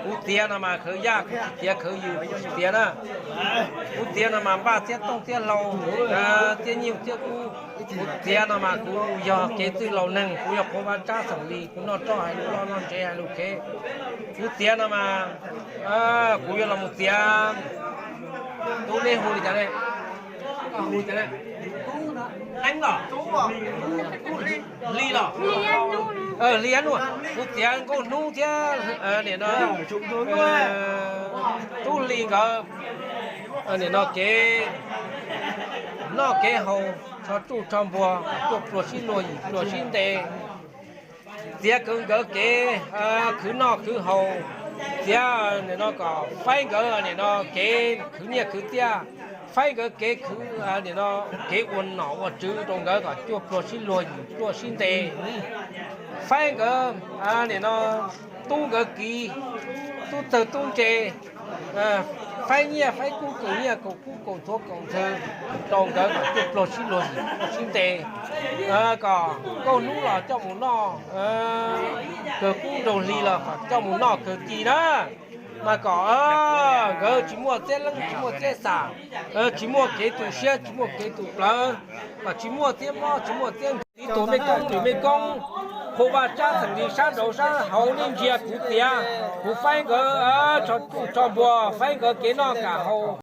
Kuv txiav no mas khawv yaj, kuv tsis txiav khawv yws, kuv tsis txiav na. Kuv txiav no mas npaj thiab tooj thiab hlau, thiab nyiaj thiab kub. Kuv txiav no mas kuv yog kev txwj laus neeg, kuv yog qhua vaj tsab xeem Lis, kuv noj roj hais lus loj, noj ntsev hais lus khev. Kuv txiav no mas kuv yuav los mus txiav. Tub, neb hu li cas ne? Hu cas ne? Neeb los? Hli los? Hli Ab Nuj. Kuv txiav Nkauj Hnub thiab nim no Tub Hli nkawd nim no kev noj kev haus, tsho tsuj tsho npua, tuaj pluag sib luag yim pluag sib nte. Txiav kwv nkawd kev khwv noj khwv haus, txiav nim no kom faib nkawd nim no kev khwv nyiaj khwv txiaj, faib nkawd kev khwv nim no kev ua nom ua tswv rau nkawd kom tuaj pluag sib luag yim pluag sib nte. Faib nkawd nim no tub nkawd kiv, tub txawg tub ntse, faib nyiaj faib kub, kaum nyiaj kaum kub, kaum ntxhuav kaum ntxhw rau nkawd kom tuaj pluag sib luag yim pluag sib nte, kom Nkauj Hnub los coj mus noj kawg kub, nraug Hli los kom coj mus noj kawg ci na. Mas kom nkawd tsis muaj txiab leeb tsis muaj txiab xam, tsis muaj kev tu siab tsis muaj kev tu plawv, kom tsis muaj txiab mob tsis muaj txiab nkeeg. Ib tug mej koob, tus mej koob, qhua vaj tsab xeem Lis sab nraud sab hauv, nej ntsia kuv txiav, kuv faib nkawd tsho tsuj tsho npua, faib nkawd kev noj kev haus,